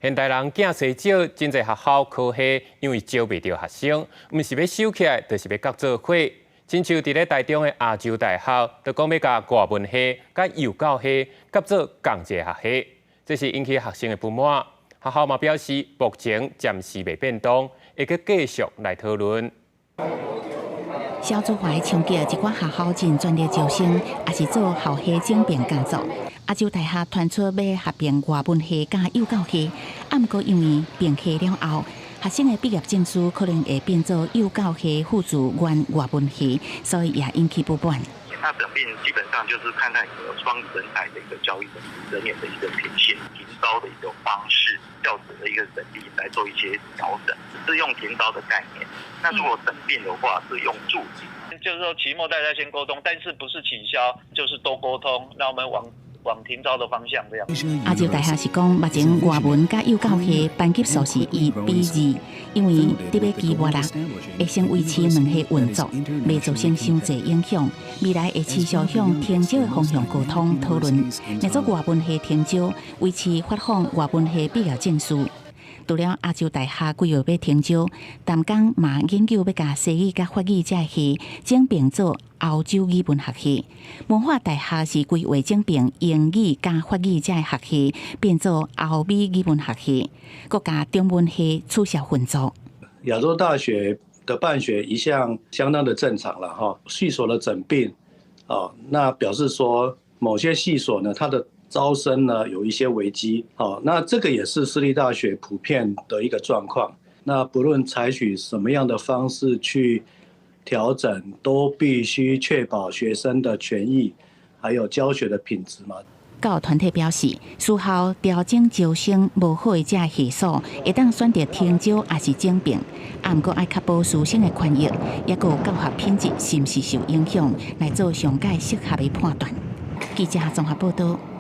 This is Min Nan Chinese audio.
現代人囝生少，真濟學校科系因為招袂著學生，毋是欲收起來，就是欲佮做伙。親像佇咧台中的亞洲大學，就講欲共外文系佮幼教系合做仝一個學系，這是引起學生的不滿。學校嘛表示，目前暫時未變動，會閣繼續來討論。少子化的衝擊，一寡學校正全力招生，抑是做校系整併工作。亞洲大學傳出欲合併外文系佮幼教系，啊，毋過因為併系了後，學生的畢業證書可能會變做幼教系輔助原外文系，所以也引起不滿。那整併基本上就是看看有沒有雙語人才的一個教育人員的一個品性，停招的一個方式，教職的一個人力來做一些調整，是用停招的概念。那如果整併的話，是用注記。就是說期末大家先溝通，但是不是取消，就是多溝通，讓我們往停招的方向這樣。亞洲大學是講，目前外文佮幼教系班級數是1比2，因為佇欲期末啦，會先維持兩系運作，袂造成傷濟影響。未來會持續向停招的方向溝通討論。若做外文系停招，維持發放外文系畢業證書。除了亞洲大學規劃欲停招，淡江嘛研究欲共西語佮法語這系整併做歐洲語文學系。文化大學是規劃整併英語佮法語這學系，變做歐美語文學系，閣共中文系取消分組。亞洲大學的辦學一向相當的正常了哈，系所的整併，哦，那表示說某些系所呢，它的招生呢有一些危機，哦，那這個也是私立大學普遍的一個狀況。那不論採取什麼樣的方式去調整，都必須確保學生的權益，還有教學的品質嘛。教育團體表示，私校調整招生無好的這系所，會當選擇停招抑是整併，啊，毋過愛確保師生的權益，抑閣有教學品質是毋是受影響，來做上蓋適合的判斷。記者綜合報道。